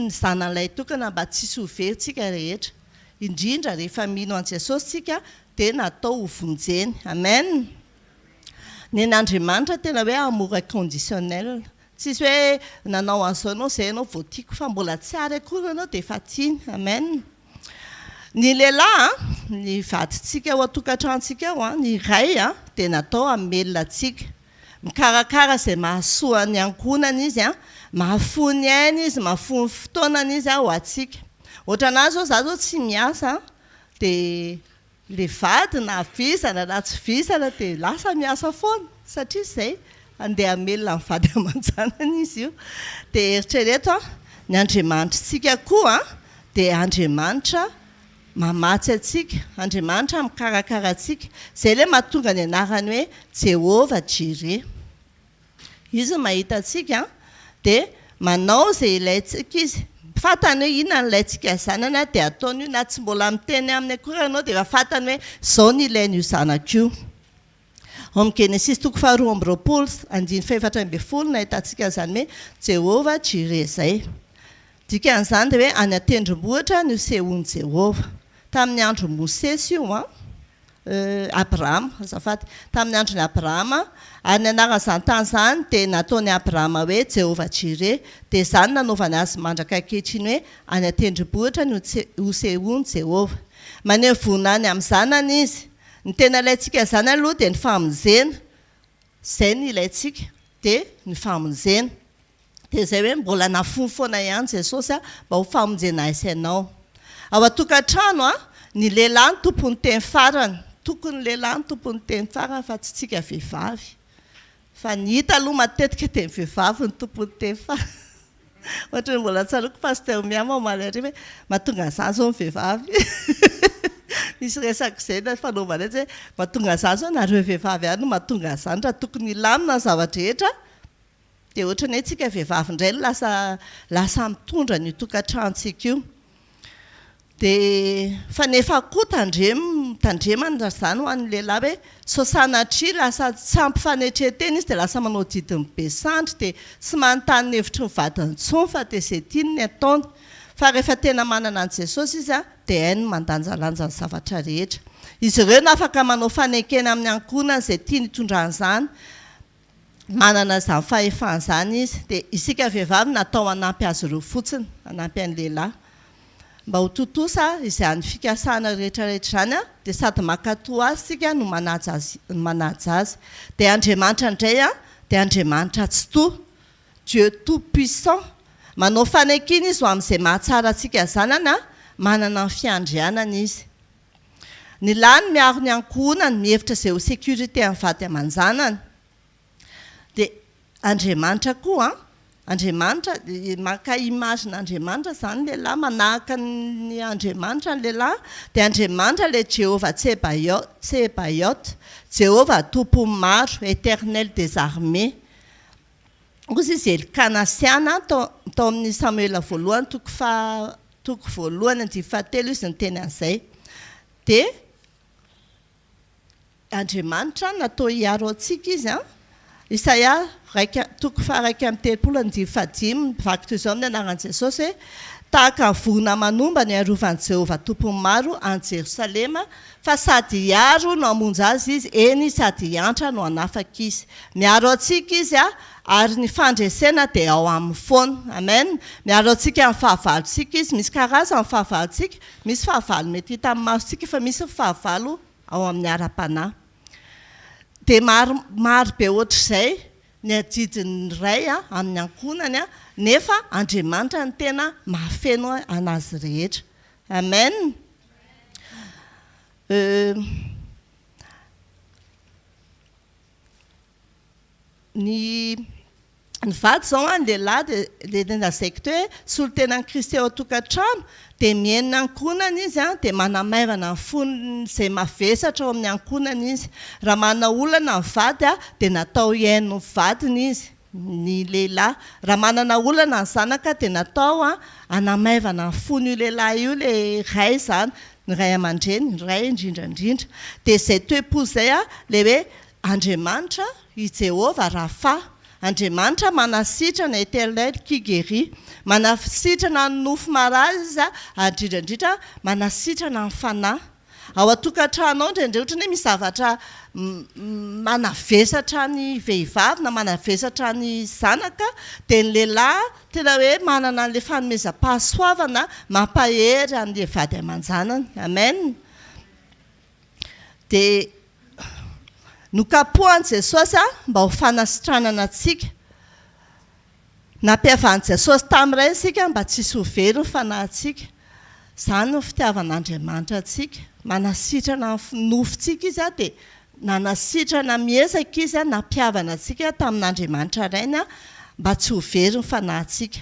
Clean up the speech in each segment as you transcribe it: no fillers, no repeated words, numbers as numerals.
ny Zanany Lahitokana mba tsy hisy ho very tsika rehetra. Indrindra rehefa mino an'i Jesosy tsika dia natao ho vonjeny. Amen! Nen'Andriamanitra tena hoe amour inconditionnel. Tsisy hoe nanao an'izao ianao izay ianao vao tiako fa mbola tsy ary akory ianao dia efa tiany. Amen. Ny lehilahy an, ny vadintsika ao an-tokantranontsika ao an, ny ray an, dia natao hamelona antsika. Mikarakara izay mahasoa ny ankohonany izy an, mahafoy ny ainy izy, mahafoy ny fotoanany izy ho antsika. Ohatran'ahy izao, izaho izao tsy miasa an, dia Le vady na vizana na tsy vizana dia lasa miasa foana satria izay andeha hamelona ny vady aman-janany izy io. Dia eritrereto an, ny Andriamanitritsika koa dia Andriamanitra mamatsy antsika, Andriamanitra mikarakara antsika. Izay ilay mahatonga ny anarany hoe Jehovah Jireh. Izy no mahita antsika dia manao izay ilaintsika izy. Fantany hoe inona no ilaintsika zanany dia ataony io. Na tsy mbola miteny aminy akory ianao dia efa fantany hoe izao no ilain'io zanako io. Ao amin'ny Genesisy toko faharoa amby roapolo andininy fahefatra ambin'ny folo no ahitantsika an'izany hoe Jehovah Jireh izay. Dikan'izany dia hoe any an-tendrombohitra no isehoan'i Jehovah. Tamin'ny andron'i Mosesy io an. Abrahama, azafady, tamin'ny andron'i Abrahama, ary ny anaran'izany tany izany dia nataon'i Abrahama hoe Jehovah-Jireh, dia izany no nanaovany azy mandraka ankehitriny hoe, Any an-tendrombohitra no hosehoan'i Jehovah. Maneho voninahiny amin'ny zanany izy. Ny tena ilaintsika izany aloha dia ny famonjena. Izay no ilaintsika, dia ny famonjena. Dia izay hoe mbola nafoiny foana ihany Jesosy mba ho famonjena ahy sy ianao. Ao an-tokantrano, ny lehilahy no tompon'ny teny farany. Tokony ny lehilahy no tompon'ny teny farany fa tsy tsika vehivavy. Fa ny hita aloha matetika dia ny vehivavy no tompon'ny teny farany. Ohatran'ny mbola tsaroako Pasteur Miam omaly hariva hoe mahatonga an'izany izao ny vehivavy. Nisy resaka izay nifanaovana hoe mahatonga an'izany izao nareo vehivavy ihany no mahatonga an'izany raha tokony hilamina ny zava-drehetra. Dia ohatran'ny hoe tsika vehivavy indray no lasa lasa mitondra an'io tokantranontsika io. Dia fa nefa koa tandremo tandremana izany ho an'ny lehilahy hoe sao sanatria lasa tsy ampy fanetren-tena izy dia lasa manao didin'ny be sandry dia tsy manontany ny hevitry ny vadiny intsony fa dia izay tiany ny ataony. Fa rehefa tena manana an'i Jesosy izy dia hainy ny mandanjalanja ny zavatra rehetra. Izy ireo no afaka manao fanekena amin'ny ankohonany izay tiany hitondrany izany. manana izany fahefana izany izy, dia isika vehivavy natao hanampy azy ireo fotsiny, hanampy an'ny lehilahy. Mba ho tontosa izany fikasana rehetra rehetra izany dia sady mankatò azy isika no manaja azy, manaja azy. Dia Andriamanitra indray dia Andriamanitra Tsitoha, Dieu tout puissant, manao fanekena izy ho amin'izay mahatsara antsika zanany, manana ny fiandrianana izy. Ny lahy no miaro ny ankohonany, mihevitra izay ho sécurité an'ny vady aman-janany. Dia Andriamanitra koa an, Andriamanitra, maka image-n'Andriamanitra izany ny lehilahy, manahaka ny Andriamanitra ny lehilahy, dia Andriamanitra ilay Jehovah Tsebaïot, Tsebaïot, Jehovah Tompon'ny maro, Eternel des armées. Hoy izy Elkana sy Ana tao tao amin'ny Samoela voalohany toko faha toko voalohany andininy fahatelo izy niteny an'izay. Dia Andriamanitra natao hiaro antsika izy an. Isaia raika toko faha-31 andininy fahadimy mivaky toy izao amin'ny anaran'i Jesosy hoe, Tahaka ny vorona manomba no hiarovan'i Jehovah Tompon'ny maro an'i Jerosalema, fa sady hiaro no hamonjy azy Izy, eny, sady hiantra no hanafaka Izy. Miaro antsika Izy, ary ny fandresena dia ao Aminy foana. Amen. Miaro antsika amin'ny fahavalontsika Izy. Misy karazany ny fahavalontsika. Misy fahavalo mety hita amin'ny masontsika, fa misy ny fahavalo ao amin'ny ara-panahy. Dia maro, maro be ohatr'izay ny adidin'ny ray amin'ny ankohonany, nefa Andriamanitra no tena mahafeno an'azy rehetra. Amen. Ny ny vady izao an, ny lehilahy dia ilay nolazaiko teo hoe solontenan'i Kristy ao an-tokantrano, dia mihaino ny ankohonany izy an, dia manamaivana ny fon'izay mavesatra ao amin'ny ankohonany izy. Raha manana olana ny vady an, dia natao hihaino ny vadiny izy, ny lehilahy. Raha manana olana ny zanaka dia natao hanamaivana ny fon'io lehilahy io ilay ray izany, ny ray aman-dreny, ny ray indrindra indrindra. Dia izay toe-po izay an, ilay hoe Andriamanitra, i Jehovah Rafa. Andriamanitra manasitrana, Eternel qui guérit. Manasitrana ny nofo marary Izy ary indrindra indrindra manasitrana ny fanahy. Ao an-tokantrano ao indraindray ohatran'ny hoe misy zavatra manavesatra ny vehivavy na manavesatra ny zanaka dia ny lehilahy tena hoe manana an'ilay fanomezam-pahasoavana mampahery an'ilay vady aman-janany. Amen. Dia nokapohan'i Jesosy mba ho fanasitranana antsika. Nampihavan'i Jesosy tamin'ny Rainy isika mba tsy hisy ho very ny fanahintsika. Izany no fitiavan'Andriamanitra antsika. Manasitrana ny nofontsika Izy dia nanasitrana miezaka Izy nampihavana antsika tamin'Andriamanitra Rainy mba tsy ho very ny fanahintsika.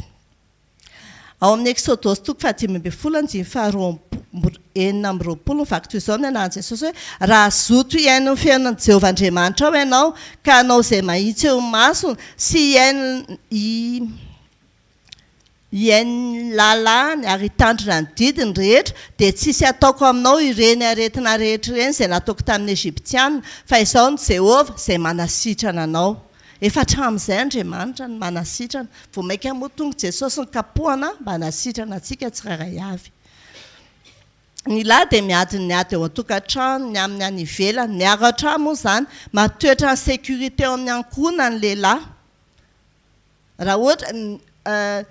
Ao amin'ny Eksodosy toko fahadimy ambin'ny folo andininy faharoa 26, mivaky toy izao ny anaran'i Jesosy hoe, Raha hazoto hihaino ny feon'i Jehovah Andriamanitrao ianao, ka hanao izay mahitsy eo imasony, sy hihaino hihaino ny lalàny ary hitandrina ny didiny rehetra, dia tsy hisy hataoko aminao ireny aretina rehetra ireny izay nataoko tamin'ny Egyptiana, fa Izaho no Jehovah, izay manasitrana anao. Efa hatramin'izay Andriamanitra no manasitrana. Vao mainka moa tonga Jesosy nikapohana mba hanasitrana antsika tsirairay avy. Ny lahy dia miady ny ady ao an-tokantrano, ny amin'ny any ivelany. Miaro hatrany moa izany. Mampitoetra ny sécurité ao amin'ny ankohonana ny lehilahy. Raha ohatra,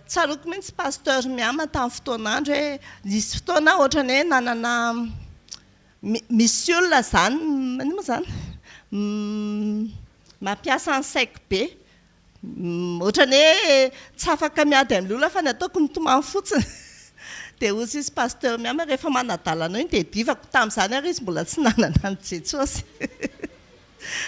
tsaroako mihitsy Pasteur Miama tamin'ny fotoan'andro hoe nisy fotoana aho ohatran'ny hoe nanana Misy olona zany, inona moa zany, mampiasa ny saiko be, ohatran'ny hoe tsy afaka miady amin'ny olona fa ny ataoko mitomany fotsiny, dia hoy izy Pasteur Miam rehefa manadala anao iny dia divako, tamin'izany ary izy mbola tsy nanana an'i Jesosy,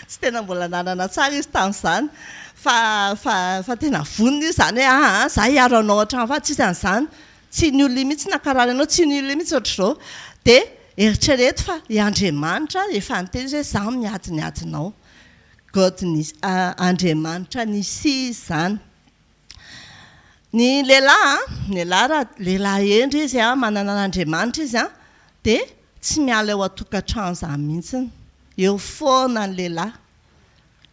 tsy tena mbola nanana tsara izy tamin'izany, fa fa fa tena vonona izy izany hoe aa za hiaro anao hatramin'ny farany, tsisy an'izany, Tsy ny olona mihitsy nankarary anao, tsy ny olona mihitsy ohatr'izao. Dia eritrereto fa i Andriamanitra efa niteny izy hoe izaho miady ny adinao. God Nissi, Andriamanitra Nissi izy izany. Ny lehilahy an, ny lehilahy raha lehilahy hendry izy an, manana an'Andriamanitra izy an, dia tsy miala eo an-tokantrano izany mihitsy. Eo foana ny lehilahy.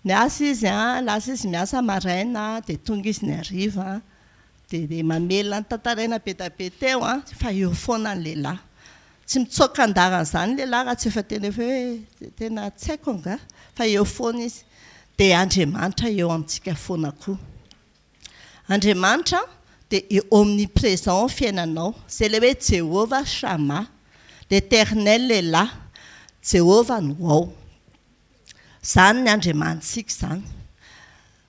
Miasa izy an, lasa izy miasa maraina dia tonga izy ny hariva an. Dia dia mamelona ny tantaraina be da be teo an, fa eo foana ny lehilahy. Tsy mitsoaka andarana izany ny lehilahy raha tsy efa tena efa hoe tena tsy haiko angaha, fa eo foana izy. Dia Andriamanitra eo amintsika foana koa. Andriamanitra dia omnipresent ao amin'ny fiainanao. Izay ilay hoe Jehovah Shammah, l'Eternel est là, Jehovah no ao. Izany ny Andriamanitsika izany.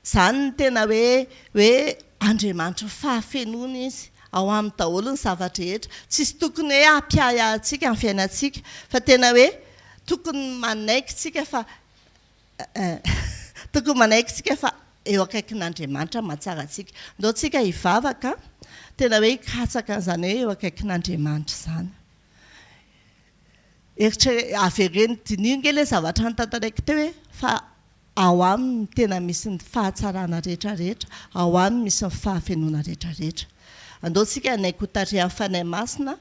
Izany no tena hoe hoe Andriamanitry ny fahafenoana Izy. Ao aminy daholo ny zava-drehetra. Tsisy tokony hoe hampiahiahy antsika ny fiainantsika, fa tena hoe tokony manaiky tsika fa tokony manaiky tsika fa eo akaikin'Andriamanitra mahatsara antsika. Ndao tsika hivavaka, tena hoe hikatsaka an'izany hoe eo akaikin'Andriamanitra izany. Eritrere-, avereno diniho ange ilay zavatra notantaraiko teo hoe fa Ao aminy no tena misy ny fahatsarana rehetra rehetra, ao aminy misy ny fahafenoana rehetra rehetra. Andao tsika hanaiky ho tarihan'ny Fanahy Masina,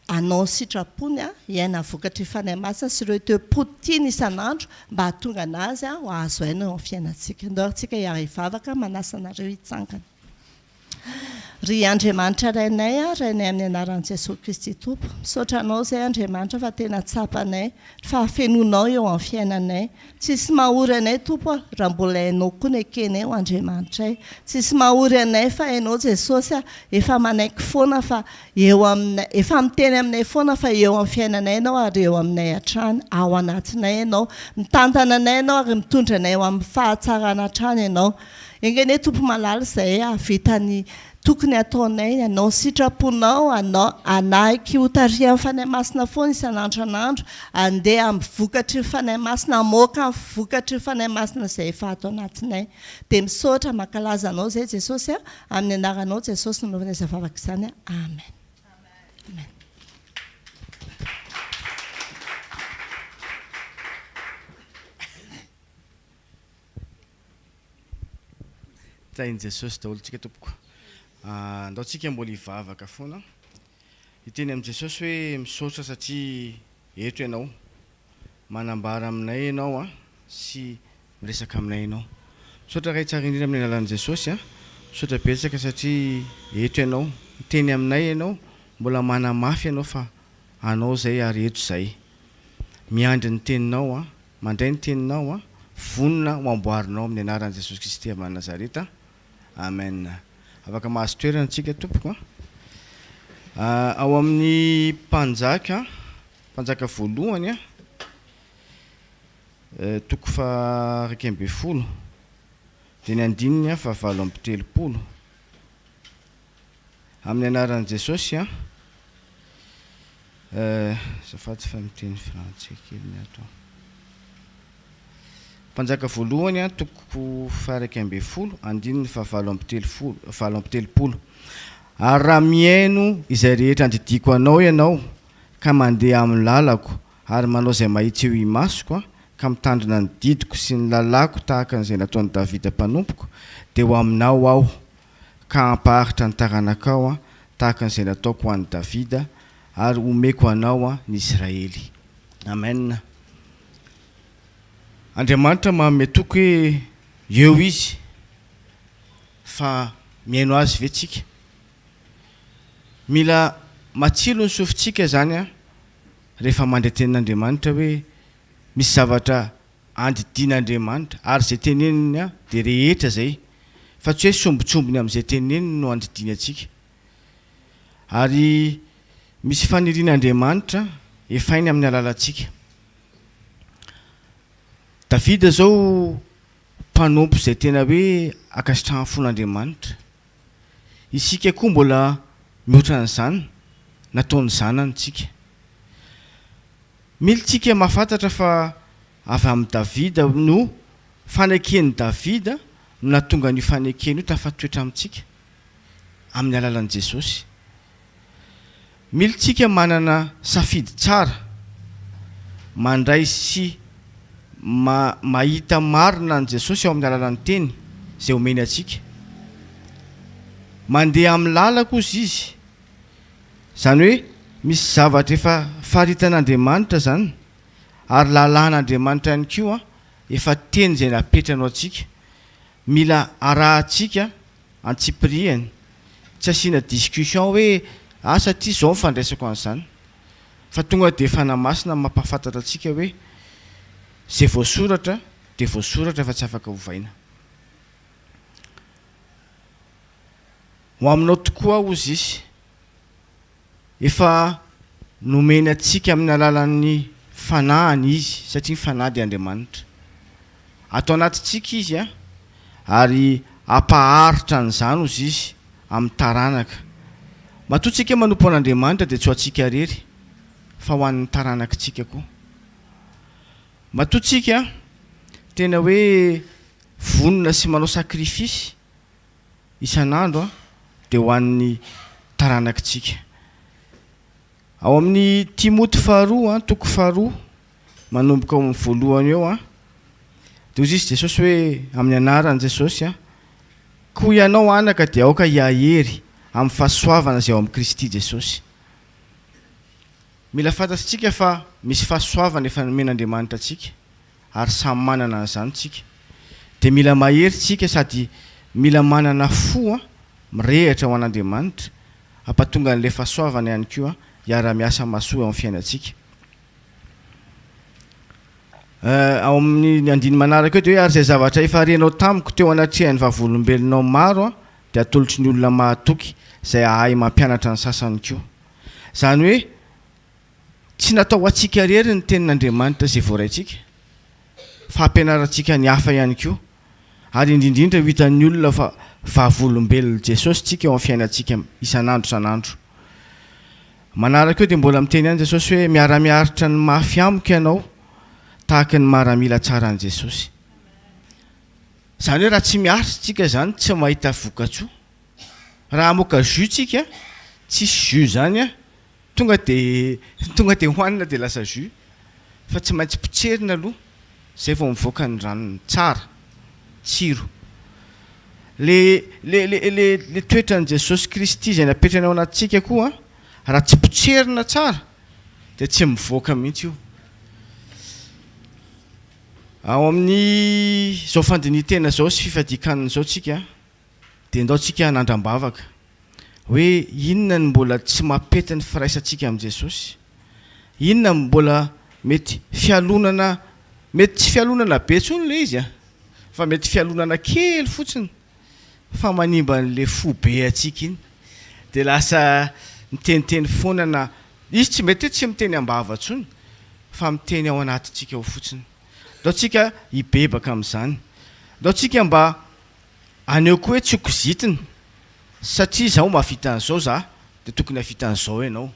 hanao ny sitrapony, hiaina ny vokatry ny Fanahy Masina sy ireo toe-po tiany isan'andro mba hahatonga an'Azy ho azo aina eo amin'ny fiainantsika. Andao ary tsika hiara-hivavaka, manasa anareo hitsangana. Ry Andriamanitra Rainay a, Rainay amin'ny anaran'i Jesoa Kristy Tompo, misaotra Anao izay Andriamanitra fa tena tsapanay ny fahafenoanao eo amin'ny fiainanay. Tsisy mahory anay Tompo a, raha mbola Ianao koa no ekenay ho Andriamanitray. Tsisy mahory anay fa Ianao Jesosy a, efa manaiky foana fa eo aminay, efa miteny aminay foana fa eo amin'ny fiainanay Ianao ary eo aminay hatrany, ao anatinay Ianao. Mitantana anay Ianao ary mitondra anay ho amin'ny fahatsarana hatrany Ianao. Enga anie Tompo malala izay hahavita ny tokony hataonay, hanao ny sitraponao, hanao, hanaiky ho tarihan'ny Fanahy Masina foana isan'andro isan'andro, handeha amin'ny vokatry ny Fanahy Masina, hamoaka ny vokatry ny Fanahy Masina izay efa ato anatinay. Dia misaotra, mankalaza Anao izay Jesosy a, amin'ny anaranao Jesosy no anaovana izany vavaka izany. Amen. Amen. Tahin'i Jesosy daholo tsika tompoko. Andao tsika mbola hivavaka foana. Hiteny amin'i Jesosy hoe misaotra satria eto ianao. Manambara aminay ianao sy miresaka aminay ianao. Misaotra Ray tsara indrindra amin'ny alalan'i Jesosy a. Misaotra betsaka satria eto ianao, miteny aminay ianao, mbola manamafy ianao fa anao izay ary eto izay. Miandry ny teninao aho, mandray ny teninao aho, vonona ho amboarinao amin'ny anaran'i Jesosy Kristy avy any Nazareta. Amen. Afaka mahazo toerana tsika tompoko a. Ao amin'ny mpanjaka, mpanjaka voalohany a, toko faha 11, dia ny andininy faha 38. Amin'ny anaran'i Jesosy a. Azafady fa miteny frantsay kely ny ato. Mpanjaka voalohany a, toko faha-11, andininy faha-38, 38. Ary raha mihaino izay rehetra andidiako anao ianao, ka mandeha amin'ny lalako, ary manao izay mahitsy eo imasoko, ka mitandrina ny didiko sy ny lalàko tahaka an'izay nataon'i Davida mpanompoko, dia ho aminao Aho, ka hampaharitra ny taranakao Aho, tahaka an'izay nataoko ho an'i Davida, ary homeko anao ny Israely. Amen. Andriamanitra manome toky hoe eo Izy, fa mihaino Azy ve tsika? Mila matsilo ny sofintsika izany rehefa mandre tenin'Andriamanitra hoe misy zavatra andidian'Andriamanitra ary izay teneniny dia rehetra izay, fa tsy hoe sombintsombiny amin'izay teneniny no andidiany antsika. Ary misy fanirian'Andriamanitra efainy amin'ny alalantsika. Davida izao mpanompo izay tena hoe ankasitrahan'ny fon'Andriamanitra. Isika koa mbola mihoatra an'izany nataon'ny zanany tsika. Mila tsika mahafantatra fa avy amin'i Davida no faneken'i Davida no nahatonga an'io fanekena io tafatoetra amintsika amin'ny alalan'i Jesosy. Mila tsika manana safidy tsara, mandray sy ma mahita marina an'i Jesosy ao amin'ny alalan'ny teny izay omeny antsika. Mandeha amin'ny lalako ozy izy. Izany hoe misy zavatra efa faritan'Andriamanitra izany ary lalàn'Andriamanitra ihany koa efa teny izay napetrany ho antsika. Mila arahantsika antsipirihany, tsy asiana discussion hoe asa ty zao ny fandraisako an'izany fa tonga dia Fanahy Masina mampahafantatra antsika hoe izay voasoratra dia voasoratra fa tsy afaka ovaina. Ho aminao tokoa aho hozy izy. Efa nomeny antsika amin'ny alalan'ny Fanahiny Izy, satria ny Fanahy dia Andriamanitra. Ato anatintsika Izy ary hampaharitra an'izany hozy Izy amin'ny taranaka. Matoa tsika manompo an'Andriamanitra dia tsy ho antsika irery fa ho an'ny taranakitsika koa. Matoa tsika tena hoe vonona sy manao sacrifice isan'andro dia ho an'ny taranakitsika. Ao amin'ny Timoty faharoa, toko faharoa, manomboka ao amin'ny voalohany eo, dia hoy izy Jesosy hoe, amin'ny anaran'i Jesosy, Koa ianao anaka dia aoka hiahery amin'ny fahasoavana izay ao amin'i Kristy Jesosy. Mila fantatsika fa misy fahasoavana efa nomen'Andriamanitra antsika. ary samy manana an'izany tsika dia mila mahery tsika sady mila manana fo mirehitra ho an'Andriamanitra hampatonga an'ilay fahasoavana ihany koa hiara-miasa mahasoa eo amin'ny fiainantsika. Ao amin'ny andininy manaraka eo dia hoe ary izay zavatra efa renao tamiko teo anatrehan'ny vavolombelonao maro dia atolotry ny olona mahatoky izay hahay mampianatra ny sasany koa. Izany hoe Tsy natao ho antsika irery ny Tenin'Andriamanitra izay voaraintsika, fa hampianarantsika ny hafa ihany koa, ary indrindrindra ho hitan'ny olona fa vavolombelon'i Jesosy isika eo amin'ny fiainantsika isan'andro isan'andro. Manaraka eo dia mbola miteny ihany Jesosy hoe miara-miaritra ny mafy amiko ianao tahaka ny maramila tsara an'i Jesosy. Izany hoe raha tsy miaritra isika izany tsy mahita vokatsoa. Raha hamoaka jus tsika, tsisy jus izany an, Tonga de tonga de hohanina de lasa jus fa tsy maintsy potserina aloha zay vao mivoaka ny ranony tsara, tsiro. Le le le le le toetran'i Jesosy Kristy izay napetrany ao anatintsika koa raha tsy potserina tsara dia tsy mivoaka mihitsy io. Ao amin'ny izao fandinihan-tena izao sy fifadian-kanina izao tsika dia ndao tsika hanandram-bavaka hoe inona no mbola tsy mampety ny firaisantsika amin'i Jesosy? Inona no mbola mety fialonana, mety tsy fialonana be intsony ilay izy an, fa mety fialonana kely fotsiny fa manimba an'ilay fo be antsika iny dia lasa miteniteny foana na izy tsy mety hoe tsy miteny am-bava intsony fa miteny ao anatintsika ao fotsiny. Ndao tsika hibebaka amin'izany. Ndao tsika mba haneho koa hoe tsy ho kizitina satria izaho mahavita an'izao za dia tokony hahavita an'izao ianao.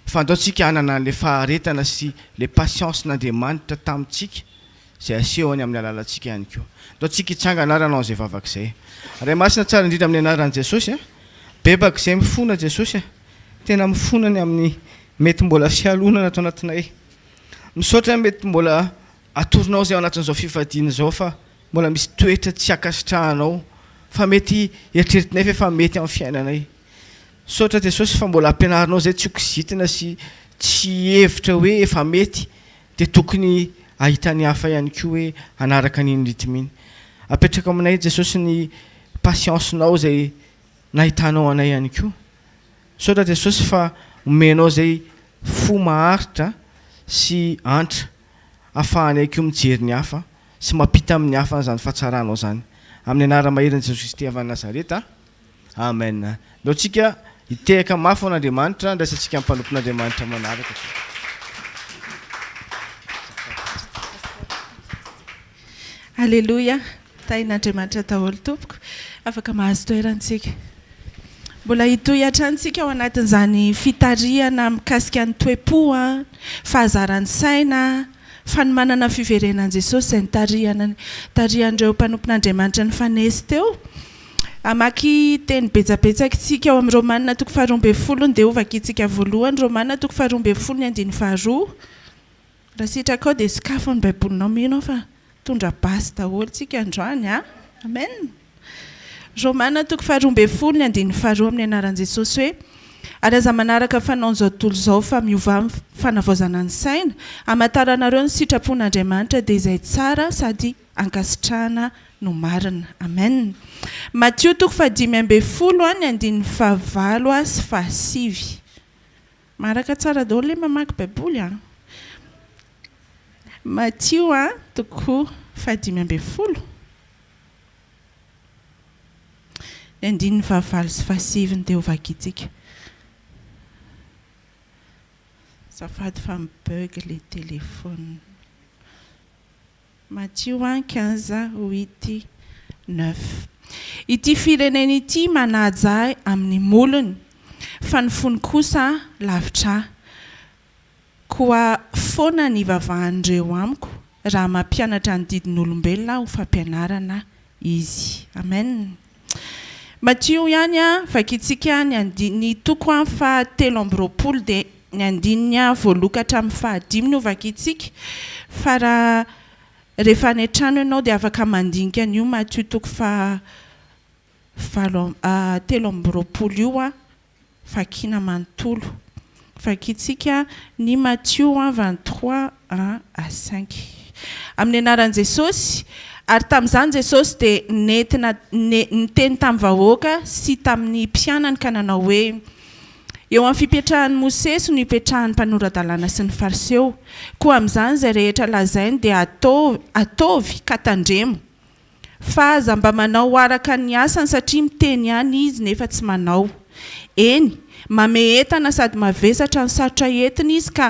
Fa andao tsika hanana an'ilay faharetana sy ilay patience n'Andriamanitra tamintsika izay asehony amin'ny alalantsika ihany koa. Andao tsika hitsangana ary hanao an'izay vavaka izay. Ray Masina tsara indrindra amin'ny anaran'i Jesosy a! Bebaka izay mifona Jesosy a! Tena mifona ny amin'ny mety mbola fialonana ato anatinay. Misaotra mety mbola atoronao izay ao anatin'izao fifadiana izao fa mbola misy toetra tsy ankasitrahanao fa mety eritreretinay fa efa mety amin'ny fiainanay. Misaotra Jesosy fa mbola ampianarinao izay tsy ho kizitina sy tsy hihevitra hoe efa mety dia tokony hahita ny hafa ihany koa hoe hanaraka an'iny rythme iny. Apetrako aminay Jesosy ny patience-nao izay nahitanao anay ihany koa. Misaotra Jesosy fa omenao izay fo maharitra sy antra afahanay koa mijery ny hafa sy mampita amin'ny hafa an'izany fahatsaranao izany. Amin'ny anara-maherin'i Jesosy Kristy avy any Nazareta. Amen. Ndao tsika hitehaka mafy ho an'Andriamanitra, andraisantsika ny mpanompon'Andriamanitra manaraka. Aleloia! Tahin'Andriamanitra daholo tompoko. Afaka mahazo toerana tsika. Mbola hitohy hatrany tsika ao anatin'izany fitarihana mikasika ny toe-po, fahazaran-tsaina, fanomanana ny fiverenan'i Jesosy izay nitarihana nitarihan'ireo mpanompon'Andriamanitra nifanesy teo. Hamaky teny betsabetsaka isika ao amin'ny Romana toko faharoa ambin'ny folo ny dia hovakintsika voalohany Romana toko faharoa ambin'ny folo ny andininy faharoa. Raha sitrakao dia sokafo ny baibolinao mino aho fa mitondra basy daholo tsika androany a! Amen! Romana toko faharoa ambin'ny folo ny andininy faharoa amin'ny anaran'i Jesosy hoe, Ary aza manaraka fanaon'izao tontolo izao fa miovà amin'ny fanavaozana ny saina, hamantaranareo ny sitrapon'Andriamanitra dia izay tsara sady ankasitrahana no marina. Amen. Matio toko fahadimy ambin'ny folo ny andininy fahavalo sy fahasivy. Maharaka tsara daholo le mamaky baiboly an. Matio toko fahadimy ambin'ny folo. Ny andininy fahavalo sy fahasivy no dia hovakintsika. Azafady fa mi-bug le téléphone. Matio un, quinze, huit, neuf. Ity firenena ity manaja ahy amin'ny molony, fa ny fony kosa lavitra ahy. Koa foana ny ivavahan'ireo amiko, raha mampianatra ny didin'olombelona ho fampianarana izy. Amen. Matio ihany, vakintsika ny andininy toko faha 23 dia ny andininy voaloha ka hatramin'ny fahadimy no vakintsika fa raha rehefa any an-trano ianao dia afaka mandinika an'io Matio toko faha valo 23 io Vakina manontolo. Vakintsika ny Matio 23 un à cinq. Amin'ny anaran'i Jesosy, Ary tamin'izany Jesosy dia nentina niteny tamin'ny vahoaka sy tamin'ny mpianany ka nanao hoe, Eo amin'ny fipetrahan'i Mosesy no ipetrahan'ny mpanora-dalàna sy ny Fariseo. Koa amin'izany izay rehetra lazainy dia ataovy ka tandremo. Fa aza mba manao araka ny asany satria miteny ihany izy nefa tsy manao. Eny, mamehetana sady mavesatra ny sarotra entiny izy ka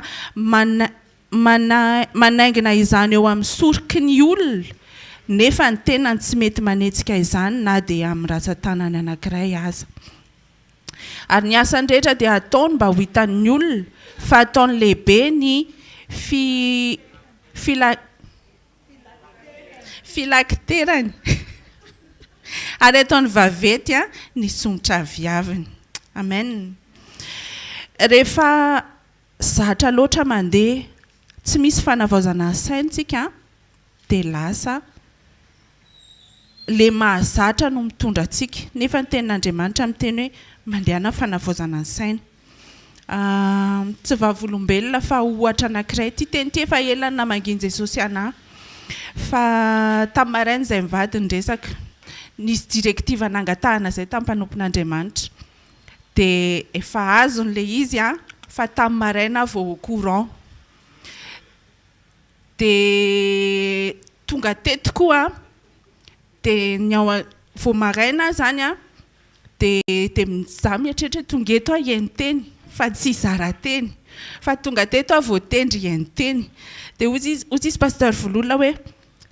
manaingina izany eo amin'ny soroky ny olona, nefa ny tenany tsy mety manetsika izany na dia amin'ny ratsan-tanany anankiray aza. Ary ny asany rehetra dia ataony mba ho hitan'ny olona, fa ataony lehibe ny fi, fila. Filakiterany ary ataony vaventy ny somotra aviaviny. Amen. Rehefa zatra loatra mandeha tsy misy fanavaozana saina tsika dia lasa le mahazatra no mitondra antsika nefa ny tenin'Andriamanitra miteny hoe mandehana fanavaozana ny saina. Tsy vavolombelona fa ohatra anankiray. Ity teny ity efa ela ny namangian'i Jesosy anà. Fa tamin'ny maraina izay mivady niresaka. Nisy directive nangatahana izay tamin'ny mpanompon'Andriamanitra. Dia efa azony ilay izy an, fa tamin'ny maraina aho vao au courant. Dia tonga teto koa an, dia ny ao vao maraina aho izany an, dia dia izaho mieritreritra hoe tonga eto aho hihaino teny fa tsy hizara teny. Fa tonga teto aho voatendry hihaino teny. Dia hoy izy hoy izy Pasteur Vololona hoe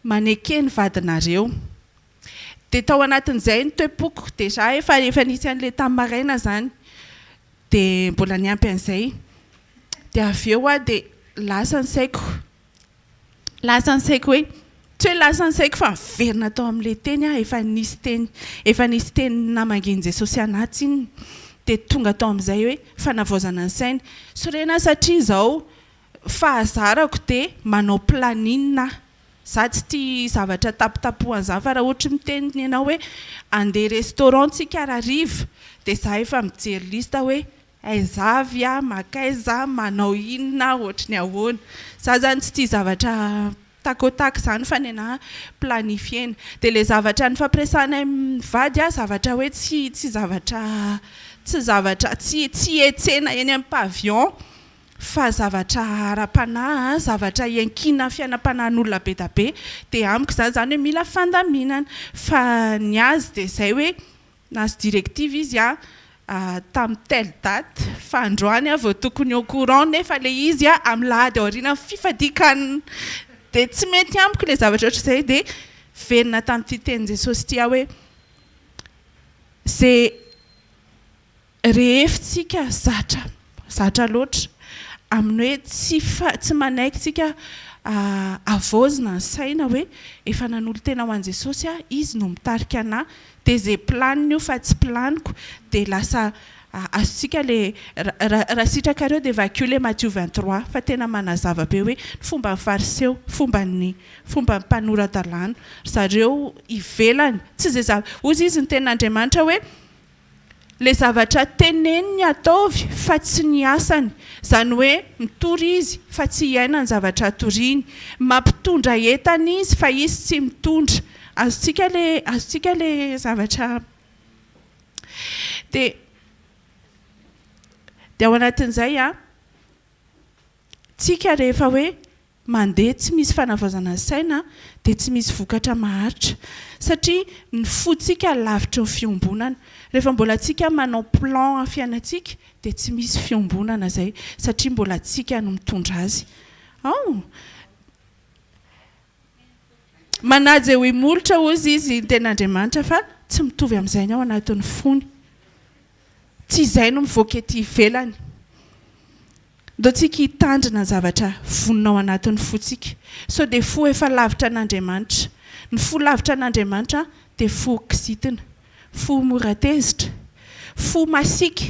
maneke ny vadinareo. Dia tao anatin'izay ny toe-poko déjà efa efa nisy an'ilay tamin'ny maraina izany. Dia mbola niampy an'izay. Dia avy eo aho dia lasa ny saiko. Lasa ny saiko hoe, tsy hoe lasa ny saiko fa niverina tao amin'ilay teny aho, efa nisy teny, efa nisy teny namangian'i Jesosy an'ahy tsinona. Dia tonga tao amin'izay hoe fanavaozana ny saina. Sorena aho satria izao fahazarako dia manao planning aho. Za tsy tia zavatra tapitapohana izany fa raha ohatry miteny ianao hoe andeha restaurant tsika rahariva dia za efa mijery liste hoe Aiza avy aho, mankaiza aho, manao inona aho, ohatry ny ahoana. Za zany tsy tia zavatra tac au tac zany fa ny anah planifier-na. Dia ilay zavatra nifampiresahanay mivady ah, zavatra hoe tsy tsy zavatra tsy zavatra tsy tsy hietsena eny amin'ny pavillon fa zavatra ara-panahy, zavatra iankinan'ny fiainam-panahin'olona be da be. Dia amiko izany izany hoe mila fandaminana. Fa ny azy dia izay hoe Nahazo directive izy an tamin'ny telle date fa androany aho vao tokony au courant nefa le izy an amin'ny lahady aorianan'ny fifadian-kanina. Dia tsy mety amiko ilay zavatra ohatr'izay dia velona tamin'ity tenin'i Jesosy ity aho hoe ze Rehefa tsika zatra zatra loatra amin'ny hoe tsy fa tsy manaiky tsika havaozina ny saina hoe efa nanolo-tena ho an'i Jesosy aho, Izy no mitarika anà, dia ze planiny io fa tsy planiko, dia lasa azontsika le raha sitrakareo dia vakio le Matio 23 fa tena manazava be hoe ny fomban'ny fariseo, fomban'ny fomban'ny mpanora-dalàna, ry zareo ivelany tsy ze zava hozy izy ny tenin'Andriamanitra hoe Le zavatra teneniny ataovy fa tsy ny asany, zany hoe mitory izy fa tsy hiaina ny zavatra toriany, mampitondra entana izy fa izy tsy mitondra, azontsika le azontsika le zavatra de de ao anatin'izay an, tsika rehefa hoe mandeha tsy misy fanavaozana ny saina dia tsy misy vokatra maharitra satria ny fontsika lavitry ny fiombonana. Rehefa mbola tsika manao plan amin'ny fiainantsika dia tsy misy fiombonana izay satria mbola tsika no mitondra azy. Ao! Manaja eo imolotra hozy izy ny tenin'Andriamanitra fa tsy mitovy amin'izay ny ao anatin'ny fony. Tsy izay no mivoaka ety ivelany. Ndao tsika hitandrina ny zavatra vonona ao anatin'ny fontsika. Sao dia fo efa lavitra an'Andriamanitra. Ny fo lavitra an'Andriamanitra dia fo kizitina, fo mora tezitra, fo masiaka,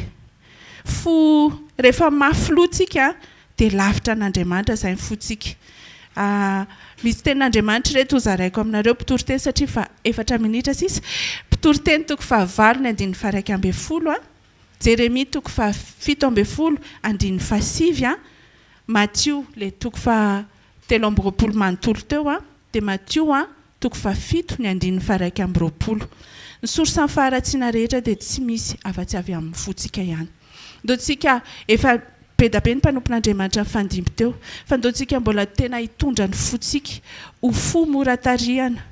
fo rehefa mafy loha tsika dia lavitra an'Andriamanitra izay ny fontsika. Misy tenin'Andriamanitra ireto hozaraiko aminareo mpitoriteny satria efa efatra minitra sisa. Mpitoriteny toko fahavalo ny andininy faha 11. Jeremia toko faha 17 andininy faha 9 a, Matio le toko faha 23 manontolo teo a, dia Matio a toko faha 7 ny andininy faha 21. Ny source ny faharatsiana rehetra dia tsy misy afa-tsy avy amin'ny fontsika ihany. Ndao tsika efa be da be ny mpanompon'Andriamanitra nifandimby teo, fa ndao tsika mbola tena hitondra ny fontsika ho fo mora tarihana,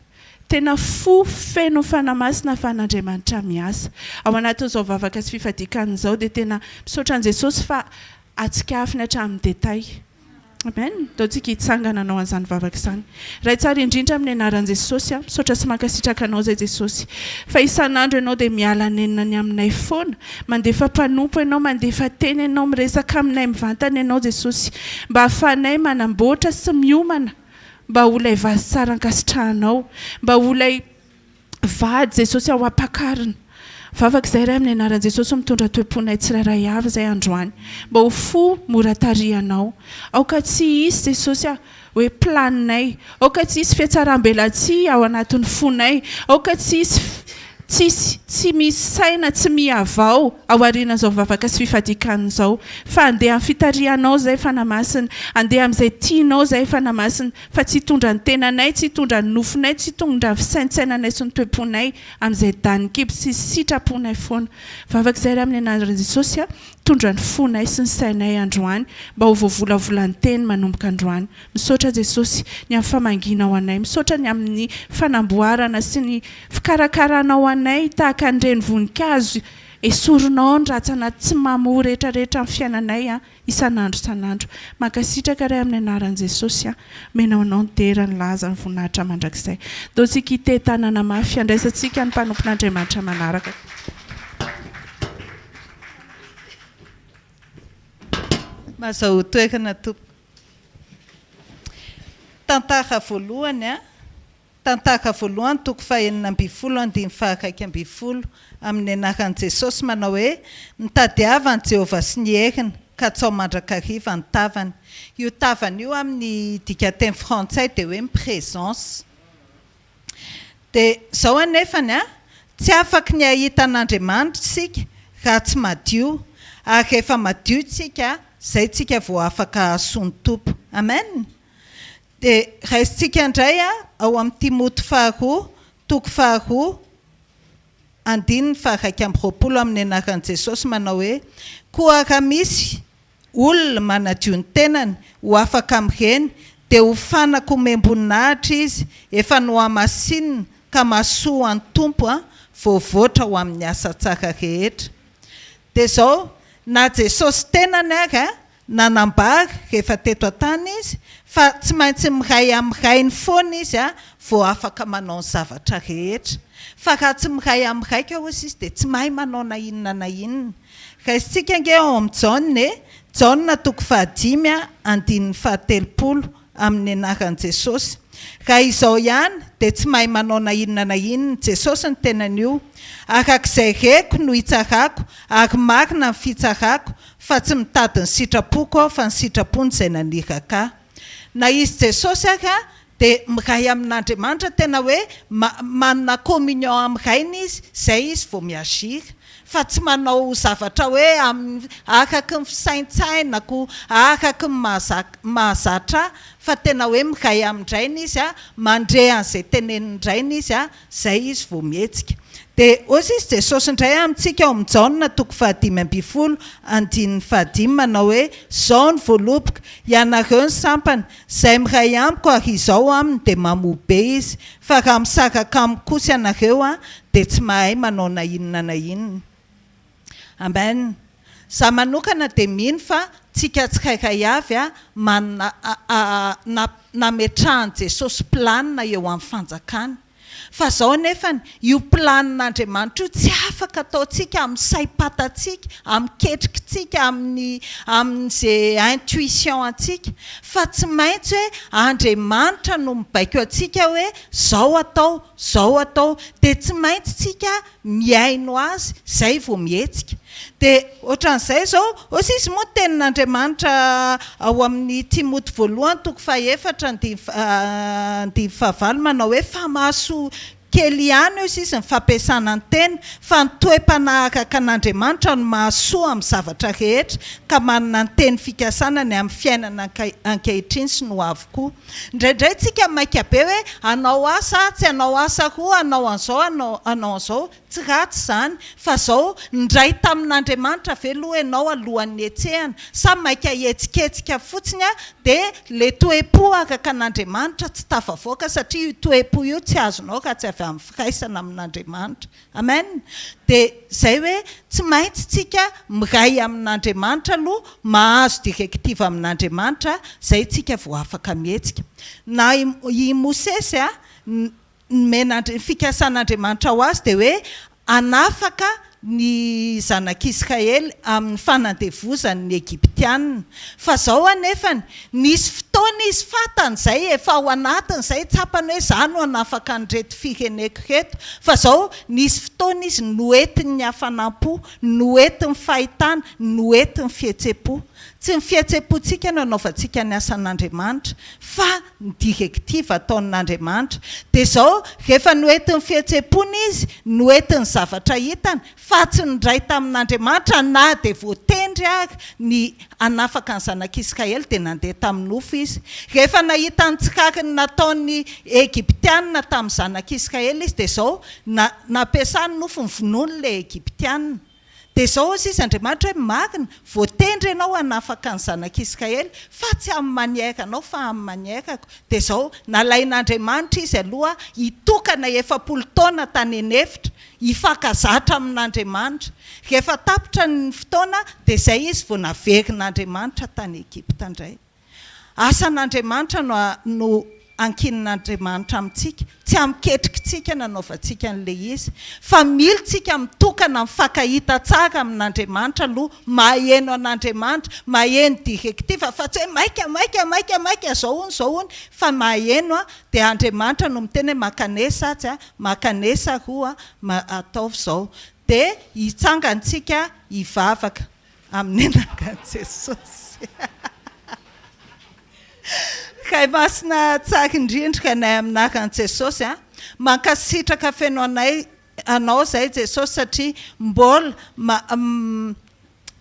Tena fo feno Fanahy Masina ahafahan'Andriamanitra miasa. Ao anatin'izao vavaka sy fifadian-kanina izao dia tena misaotra an'i Jesosy fa atsikafony hatramin'ny détail. Amen. Ndao tsika hitsangana hanao an'izany vavaka izany. Ray tsara indrindra amin'ny anaran'i Jesosy aho, misaotra sy mankasitraka Anao izay Jesosy. Fa isan'andro Ianao dia miala nenina ny aminay foana. Mandefa mpanompo Ianao, mandefa teny Ianao, miresaka aminay mivantana Ianao Jesosy. Mba ahafahanay manamboatra sy miomana Mba ho ilay vazy tsara ankasitrahanao. Mba ho ilay vady Jesosy ao ampakarina. Vavaka izay Ray amin'ny anaran'i Jesosy mitondra toe-ponay tsirairay avy izay androany. Mba ho fo mora tarihanao. Aoka tsy hisy Jesosy a, hoe planinay. Aoka tsy hisy fihatsarambelatsihy ao anatin'ny fonay. Aoka tsy hisy. Tsisy, tsy misy saina tsy mihavao ao aorianan'izao vavaka sy fifadian-kanina izao. Fa handeha amin'ny fitarihanao izahay Fanahy Masina, handeha amin'izay tianao izahay Fanahy Masina, fa tsy hitondra ny tenanay, tsy hitondra ny nofonay, tsy hitondra ny fisaintsainanay sy ny toe-ponay amin'izay danin-kibo sy sitraponay foana. Vavaka izay ry amin'ny anaran'i Jesosy a, tondra ny fonay sy ny sainay androany mba ho voavolavolan'ny teny manomboka androany. Misaotra Jesosy ny amin'ny famangianao anay, misaotra ny amin'ny fanamboarana sy ny fikarakaranao anay tahaka an'ireny voninkazo esorinao ny ratsana tsy mamoa rehetra rehetra amin'ny fiainanay an, isan'andro isan'andro. Mankasitraka Ray amin'ny anaran'i Jesosy an, omenao anao ny dera, ny laza, ny voninahitra mandrakizay. Ndao tsika hitehi-tanana mafy handraisantsika ny mpanompon'Andriamanitra manaraka. Mahazahoa toerana tompoko. Tantara voalohany a, Tantara voalohany toko fahenina ambin'ny folo andininy faha-iraika ambin'ny folo, Amin'ny anaran'i Jesosy manao hoe, Mitadiava an'i Jehovah sy ny heriny, katsao mandrakariva ny tavany. Io tavany io amin'ny dikanteny frantsay dia hoe ny présence. Dia izao anefany a, tsy afaky ny hahita an'Andriamanitra isika raha tsy madio, ary rehefa madio tsika, izay tsika vao afaka hahasoa ny Tompo. Amen! Dia raisintsika indray a, ao amin'ny Timoty faharoa, toko faharoa, andininy faha-21 amin'ny anaran'i Jesosy manao hoe, Koa raha misy olona manadio ny tenany ho afaka amin'ireny, dia ho fanaka omem-boninahitra izy, efa nohamasinina ka mahasoa an'ny Tompo, voavoatra ho amin'ny asa tsara rehetra. Dia izao, na Jesosy tenany ary nanambara rehefa teto an-tany Izy, fa tsy maintsy miray amin'ny Rainy foana Izy vao afaka manao ny zavatra rehetra. Fa raha tsy miray amin'ny Raika hozy Izy dia tsy mahay manao na inona na inona. Raisintsika ange ao amin'ny Jaona e! Jaona toko fahadimy andininy fahatelopolo, amin'ny anaran'i Jesosy. Raha izao ihany dia tsy mahay manao na inona na inona, Jesosy no tenan'io, Arak'izay reko no itsarako, ary marina ny fitsarako, fa tsy mitady ny sitrapoko aho fa ny sitrapony izay naniraka ahy. Na izy Jesosy ary dia miray amin'Andriamanitra tena hoe manana communion amin'ny Rainy izy, izay izy vao mi-agir. Fa tsy manao zavatra hoe amin'ny araky ny fisaintsainako, araky ny mahazatra ahy, fa tena hoe miray amin-dRainy izy, mandre an'izay tenenin-dRainy izy, izay izy vao mihetsika. Dia hozy izy Jesosy indray amintsika ao amin'ny Jaona toko fahadimy ambin'ny folo andininy fahadimy manao hoe, Izao ny voaloboka, ianareo ny sampana, Izay miray amiko ary izao aminy dia mamoa be izy, fa raha misaraka amiko kosa ianareo dia tsy mahay manao na inona na inona. Amen. Za manokana dia mino fa tsika tsirairay avy manana nametrahan'i Jesosy planina eo amin'ny fanjakany. Fa zao anefany, io planin'Andriamanitra io tsy afaka ataontsika amin'ny saim-patantsika, amin'ny ketrikitsika, amin'ny amin'ze intuition antsika, fa tsy maintsy hoe Andriamanitra no mibaiko antsika hoe zao atao, zao atao, dia tsy maintsy tsika mihaino azy zay vao mihetsika. Dia ohatran'izay zao, osa izy moa ny tenin'Andriamanitra ao amin'ny Timoty voalohany toko fahefatra andininy fahavalo manao hoe fa mahasoa kely ihany osa izy ny fampiasana ny tena fa ny toe-panahy araka an'Andriamanitra no mahasoa amin'ny zavatra rehetra ka manana ny teny fikasana ny amin'ny fiainana ankehitriny sy ny ho avy koa. Indraindray tsika maika be hoe hanao asa atsy, hanao asa aroa, hanao an'izao, hanao an'izao. Tsy ratsy izany, fa zao, nindray tamin'Andriamanitra ve loha ianao alohan'ny hetsehana, sa maika hihetsiketsika fotsiny a, dia le toe-po araka an'Andriamanitra tsy tafavoaka satria io toe-po io tsy azonao raha tsy avy amin'ny firaisana amin'Andriamanitra. Amen! Dia zay hoe tsy maintsy tsika miray amin'Andriamanitra aloha, mahazo directive amin'Andriamanitra, zay tsika vao afaka mihetsika. Na i Mosesy a, Nomen'Andri-, ny fikasan'Andriamanitra ho azy dia hoe hanafaka ny zanak'Israely amin'ny fanandevozany ny Egyptiana. Fa izao anefany, nisy fotoana izy fantany izay, efa ao anatiny izay, tsapany hoe izaho no hanafaka an'ireto fireneko ireto. Fa izao, nisy fotoana izy noentin'ny hafanam-po, noentin'ny fahitana, noentin'ny fihetsem-po. Tsy ny fihetsem-pontsika no anaovantsika ny asan'Andriamanitra fa ny directive ataon'Andriamanitra. Dia izao, rehefa noentin'ny fihetsem-pony izy, noentin'ny zavatra hitany, fa tsy nindray tamin'Andriamanitra na dia voatendry ary ny hanafaka ny zanak'Israely dia nandeha tamin'ny nofo izy. Rehefa nahita ny tsikariny nataon'ny Egyptiana tamin'ny zanak'Israely izy dia izao, na, nampiasany nofo novonoiny ilay Egyptiana. Dia izao hozy izy Andriamanitra hoe, Marina, voatendry ianao hanafaka ny zanak'Israely, fa tsy amin'ny manière anao fa amin'ny manière-ko. Dia izao, nalain'Andriamanitra izy aloha hitokana 40 taona tany an'efitra, hifankazatra amin'Andriamanitra. Rehefa tapitra ny fotoana dia izay izy vao naverin'Andriamanitra tany Egypta indray. Asan'Andriamanitra no no ankinin'Andriamanitra amintsika, tsy amin'ny ketrikitsika nanaovantsika an'ilay izy, fa mila tsika mitokana mifankahita tsara amin'Andriamanitra aloha, maheno an'Andriamanitra, maheno directive fa tsy hoe maika maika maika maika zao hono zao hono fa maheno dia Andriamanitra no miteny hoe mankanesa atsy a, mankanesa aroa, ataovy izao. Dia hitsangantsika hivavaka amin'ny anaran'i Jesosy. Ray Masina tsara indrindra anay amin'ny anaran'i Jesosy a. Mankasitraka feno anay anao izay Jesosy satria mbola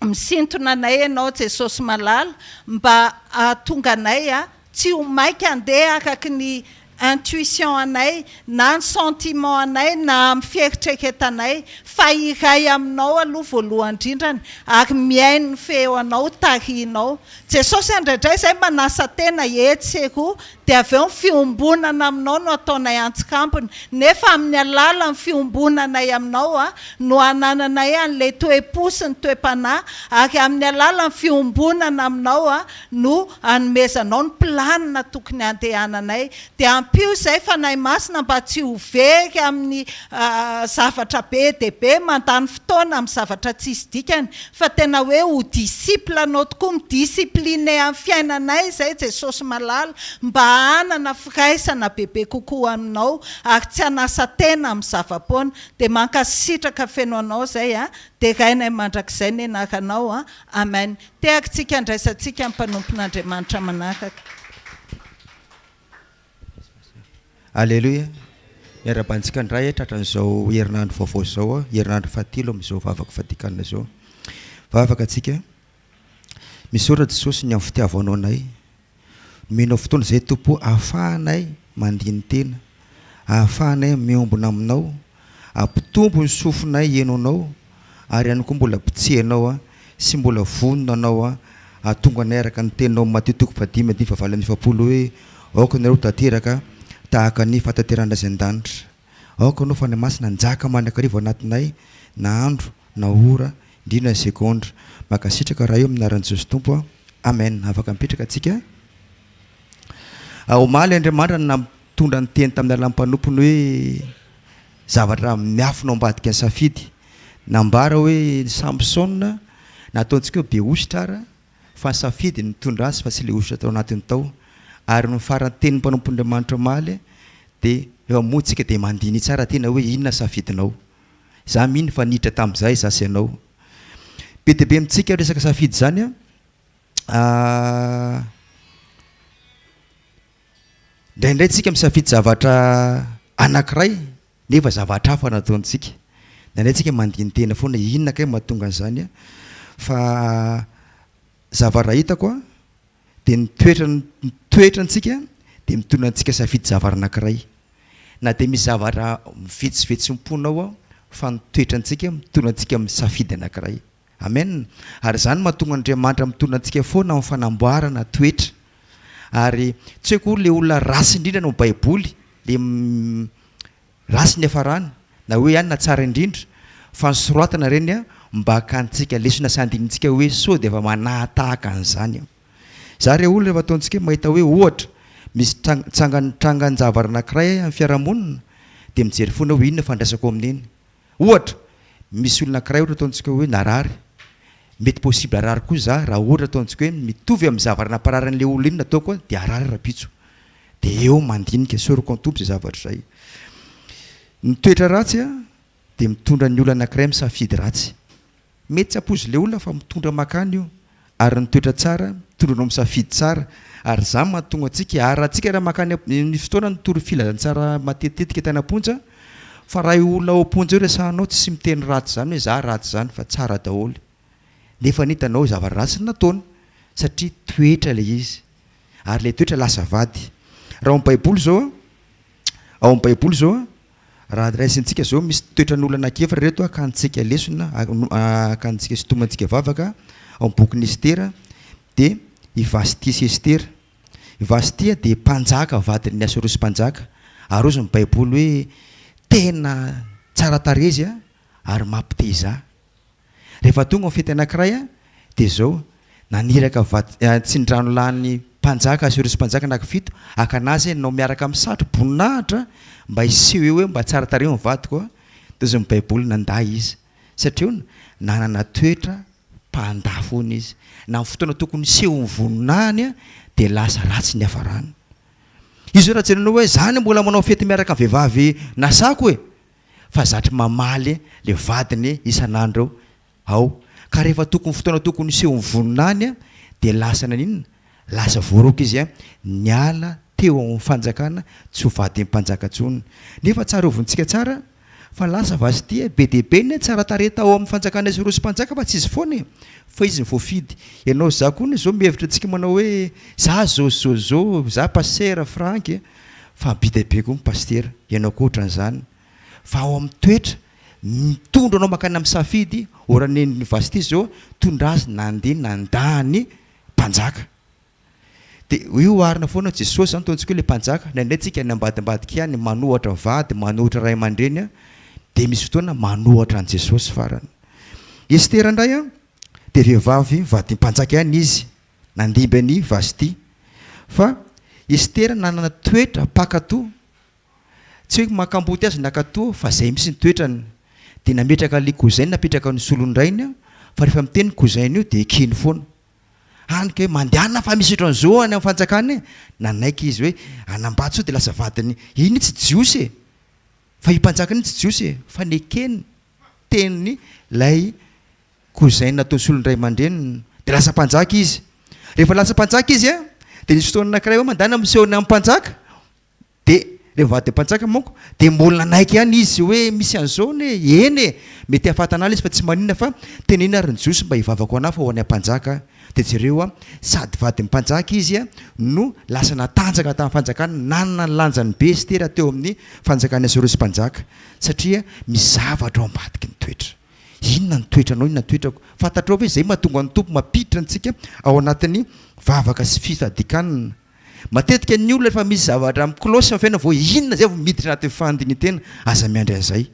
misintona anay ianao Jesosy malala mba hahatonga anay tsy ho maika handeha araky ny intuition anay na ny sentiment anay na amin'ny fieritreretanay fa hiray aminao aloha voalohany indrindrany ary mihaino ny feo anao tarihinao Jesosy indraindray izay manasa tena etsy sy eroa dia avy eo ny fiombonana aminao no ataonay antsikambony, nefa amin'ny alalan'ny fiombonanay aminao no anananay an'ilay toe-po sy ny toe-panahy, ary amin'ny alalan'ny fiombonana aminao no anomezanao ny planina tokony handehananay. Dia ampio izay Fanahy Masina mba tsy ho very amin'ny zavatra be dia be, mandany fotoana amin'ny zavatra tsisy dikany, fa tena hoe ho disciple anao tokoa, mi-discipliner amin'ny fiainanay izay Jesosy malala, mba hanana firaisana bebe kokoa aminao ary tsy hanasa tena amin'ny zava-poana. Dia mankasitraka feno anao izay a, derainay mandrakizay ny anaranao a. Amen. Tehaka tsika andraisantsika ny mpanompon'Andriamanitra manaraka. Aleloia! Miarahaba antsika indray tratran'izao herinandro vaovao izao, herinandro fahatelo amin'izao vavaka fadikanina izao. Vavaka antsika. Misaotra Jesosy ny amin'ny fitiavanao anay. Nomenao fotoana izay Tompo ahafahanay mandini-tena, ahafahanay miombona aminao, ampitombo ny sofinay hihaino anao ary ihany koa mbola ampitsehanao sy mbola vonona anao hahatonga anay araka ny teninao Matio toko fahadimy andininy fahavalo amby efapolo hoe aoka ianareo ho tanteraka tahaka ny fahatanterahana izay an-danitra. Aoka ianao Fanahy Masina hanjaka mandrakariva ao anatinay na andro na ora indrindra ny segondra. Mankasitraka Ray o amin'ny anaran'i Jesosy Tompo Amen. Afaka mipetraka tsika. Omaly Andriamanitra no nampitondra ny teny tamin'ny alalan'ny mpanompony hoe zavatra miafina ao ambadika ny safidy. Nambara hoe Samsona, na ataontsika hoe be hosotra ara, fa ny safidy no nitondra azy fa tsy ilay hosotra tao anatiny tao. Ary ny faran'ny tenin'ny mpanompon'Andriamanitra omaly dia efa moa tsika dia mandiniha tsara tena hoe inona ny safidinao. Za mino fa niditra tamin'izay za sy ianao. Be dia be amintsika resaka safidy izany an. Indraindray tsika misafidy zavatra anankiray nefa zavatra hafa no ataontsika. Indraindray tsika mandini-tena foana inona kay mahatonga an'izany an. Fa zavatra hitako an, dia ny toetra ny toetrantsika dia mitondra antsika safidy zavatra anankiray. Na dia misy zavatra mivetsovetsom-ponao ao fa ny toetrantsika mitondra antsika misafidy anankiray. Amen! Ary izany no mahatonga Andriamanitra mitondra antsika foana amin'ny fanamboarana toetra. Ary tsy hoe akory ilay olona ratsy indrindra no baiboly, ilay ratsy niafarany, na hoe ihany na tsara indrindra, fa ny soratana ireny mba hakantsika lesona sy handinintsika hoe sao dia efa manahatahaka an'izany aho. Za re olona rehefa ataontsika hoe mahita hoe ohatra misy trangan-javatra anankiray amin'ny fiarahamonina dia mijery foana hoe inona fandraisako amin'iny. Ohatra, misy olona ankiray ohatra ataontsika hoe narary, mety possible harary koa za raha ohatra ataontsika hoe mitovy amin'ny zavatra namparary an'ilay olona iny nataoko an, dia harary rahampitso. Dia eo mandinika, esoriko an Tompo izay zavatra izay. Ny toetra ratsy an, dia mitondra ny olona anankiray misafidy ratsy. Mety tsy hampoizin'ilay olona fa mitondra makany io. Ary ny toetra tsara mitondra anao misafidy tsara. Ary izany mahatonga antsika, ary raha antsika raha mankany ny fotoana nitory filazantsara matetitetika tany am-ponja, fa raha io olona ao am-ponja io resahanao tsy miteny ratsy izany hoe za ratsy izany fa tsara daholo. Nefa ny hitanao zavatra ratsy no nataony satria toetra ilay izy. Ary ilay toetra lasa vady. Raha ao amin'ny baiboly izao an, ao amin'ny baiboly izao an, Raha raisintsika izao, misy toetran'olona anankiefatra ireto hakantsika lesona, hakantsika sintomantsika vavaka ao amin'ny bokin'i Estera, dia i Vastia sy Estera. I Vastia dia mpanjaka vadin'i Asorosy mpanjaka, ary hozy ny Baiboly hoe tena tsara tarehy izy ary mampiteza. Rehefa tonga ny fety anankiray dia izao, naniraka vady tsindrano lany mpanjaka Asorosy mpanjaka anankifito haka anazy ianao miaraka amin'ny satro-boninahitra mba hiseho eo hoe mba tsara tarehy ny vadiko a! Dia hozy ny baiboly nandà izy satria hono nanana toetra mpandà foana izy. Na ny fotoana tokony hiseho ny voninahiny dia lasa ratsy ny hiafarany. Izy io raha jerenao hoe za anie mbola manao fety miaraka amin'ny vehivavy nasako e! Fa zatry mamaly le vadiny isan'andro ao ka rehefa tokony fotoana tokony hiseho ny voninahiny dia lasa naninona? Lasa voaroaka izy niala teo amin'ny fanjakana tsy ho vadin'ny mpanjaka intsony. Nefa tsarovintsika tsara fa lasa Vastia be dia be ny tsara tarehy tao amin'ny fanjakana izy roa sy mpanjaka fa tsy izy foana e! Fa izy no voafidy. Ianao sy za koa anie zao mihevitra antsika manao hoe za zao sy zao sy zao, za pasitera Franck e! Fa be dia be koa ny pasitera, ianao koa ohatran'izany. Fa ao amin'ny toetra, mitondra anao mankany amin'ny safidy, oran'ny Vastia izao, tondra azy nandeha nandà ny mpanjaka. Dia io oharina foana, Jesosy izany ataontsika hoe ilay mpanjaka, indraindray tsika any ambadimbadika any manohatra vady, manohatra ray aman-dreny, dia misy fotoana manohatra an'i Jesosy farany. Estera indray an, dia vehivavy vadin'ny mpanjaka ihany izy, nandimby an'i Vastia. Fa Estera nanana toetra mpankatò, Tsy hoe makamboty azy nakatoa fa zay mihitsy ny toetrany. Dia nametraka an'ilay cousin napetraka ny solon-drainy fa rehefa miteny ny cousin io dia ekeny foana. Hany ka hoe mandehana fa misy ohatran'izao any amin'ny fanjakana e! Nanaiky izy hoe hanambady sao dia lasa vadiny. Iny tsy jiosy e! Fa io mpanjaka iny tsy jiosy e! Fa nekeny teniny ilay cousin natao solon-dray aman-dreniny dia lasa mpanjaka izy. Rehefa lasa mpanjaka izy dia nisy fotoana anankiray hoe mandehana miseho any amin'ny mpanjaka. Dia rehefa vady mpanjaka manko dia mbola nanaiky ihany izy hoe misy an'izao anie, eny e! mety hahafaty an'ala izy fa tsy maninona fa teneno ary ny jiosy mba hivavaka ho anah fa ho any am-panjaka aho. Dia jereo an, sady vadin'ny mpanjaka izy no lasa natanjaka tamin'ny fanjakana, nanana ny lanjany be Estera teo amin'ny fanjakan'i Asorosy mpanjaka satria misy zavatra ao ambadiky ny toetra. Inona ny toetranao, inona ny toetrako? Fantatrao ve izay mahatonga ny Tompo mampiditra antsika ao anatin'ny vavaka sy fifadikanana? Matetika ny olona rehefa misy zavatra mi-cloche amin'ny fiainana vao inona izay vao miditra anatin'ny fandinintena, aza miandry an'izay,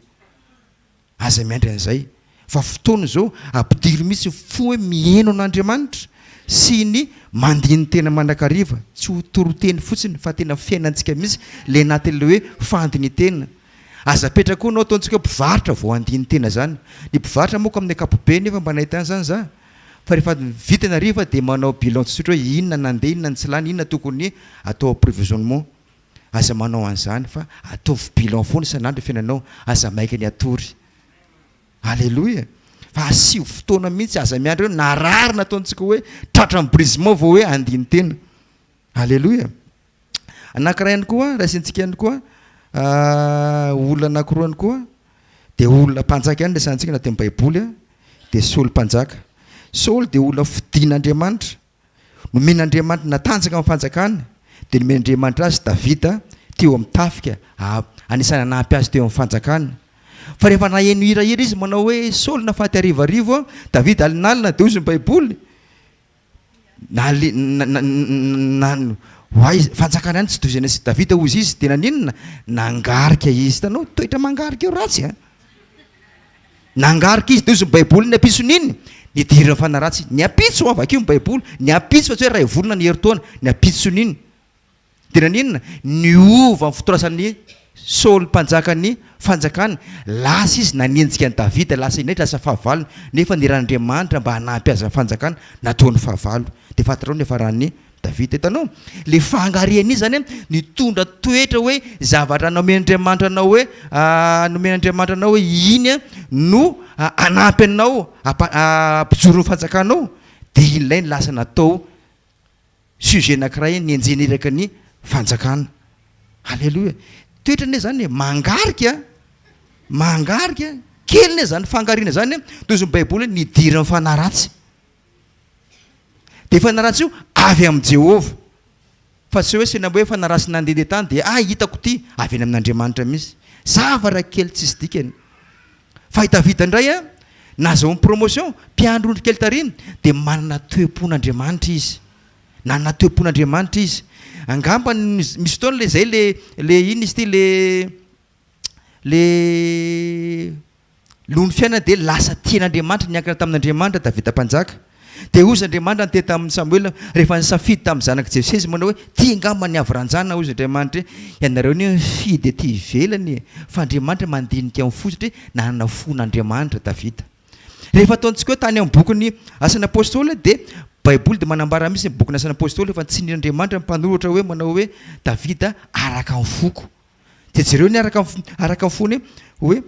aza miandry an'izay fa fotoana izao ampidiro mihitsy ny fo hoe miheno an'Andriamanitra sy ny mandini-tena mandrakariva, tsy ho toriteny fotsiny fa tena fiainantsika mihitsy ilay anatin'ilay hoe fandinintena. Aza apetraka koa anao ataontsika hoe mpivarotra vao handini-tena izany, ny mpivarotra manko amin'ny ankapobeny efa mba nahita an'izany za, Fa rehefa vita ny hariva dia manao bilan tsotsotra hoe inona nandeha, inona ny tsy lany, inona tokony atao approvisionnement. Aza manao an'izany fa ataovy bilan foana isan'andro ny fiainanao, aza maika ny hatory. Alléluia! Fa asio fotoana mihitsy, aza miandry hoe narary nataontsika hoe tratran'ny brisement vao hoe handini-tena. Alléluia! Anankiray ihany koa, raisintsika ihany koa, olona anankiroa ihany koa, dia olona mpanjaka ihany resahantsika anatin'ny Baiboly, dia Saoly mpanjaka. Saoly dia olona fidin'Andriamanitra, nomen'Andriamanitra natanjaka amin'ny fanjakany, dia nomen'Andriamanitra azy Davida teo amin'ny tafika, anisan'ny nanampy azy teo amin'ny fanjakany. Fa rehefa naheno hirahira izy manao hoe Saoly nafaty harivarivo, Davida alinalina, dia hozy ny Baiboly, Na le na na na ho aiza fanjakana ihany tsy tohizana sy Davida hozy izy dia naninona? Nangarika izy. Hitanao toetra mangarika io ratsy a! Nangarika izy dia hozy ny baiboly ny ampitson'iny nidiran'ny fanahy ratsy. Ny ampitso an, vakio ny baiboly, ny ampitso fa tsy hoe iray volana ny herintaona, ny ampitson'iny. Dia naninona? Niova ny fotorasan'i Saoly mpanjakan'ny fanjakana. Lasa izy nanenjika an'i Davida, lasa indray lasa fahavalony, nefa niran'Andriamanitra mba hanampy azy amin'ny fanjakana, nataony fahavalo. Dia fantatrao ny niafaran'i Davida. Hitanao? Ilay fangarihana iny izany nitondra toetra hoe zavatra nomen'Andriamanitra anao hoe nomen'Andriamanitra anao hoe iny no hanampy anao hampijoro ny fanjakanao. Dia iny ilay lasa natao sujet anakiray nenjehina eraky ny fanjakana. Aleloia. Toetra anie zany e, mangarika, mangarika, kely anie zany fangariana zany e, toy izao ny baiboly hoe nidiran'ny fanahy ratsy. Dia fanahy ratsy io avy amin'i Jehovah. Fa tsy hoe sena hoe fanahy ratsy nandehandeha tany dia ah hitako ity, avy any amin'Andriamanitra mihitsy. Zavatra kely tsisy dikany. Fa i Davida indray an, nahazahoany promotion, mpiandry ondry kely tary, dia manana toe-pon'Andriamanitra izy. Nanana toe-pon'Andriamanitra izy. Angamba misy fotoana le zay le le inona izy ity le le Noho ny fiainana dia lasa tia an'Andriamanitra, niankina tamin'Andriamanitra Davida Mpanjaka. Dia hozy Andriamanitra niteny tamin'i Samoela rehefa nisafidy tamin'ny zanak'i Jese izy manao hoe, Ty angamba ny avy ranjana, hozy Andriamanitra hoe, Ianareo anie mifidy ety ivelany e, fa Andriamanitra mandinika ny fo satria nanana fon'Andriamanitra Davida. Rehefa ataontsika hoe tany amin'ny bokin'ny Asan'ny Apostoly dia Baiboly dia manambara mihitsy ny bokin'ny Asan'ny Apostoly fa tsinian'Andriamanitra ny mpanoratra hoe manao hoe Davida araka ny foko. Dia jereo ny araka ny araka ny fony hoe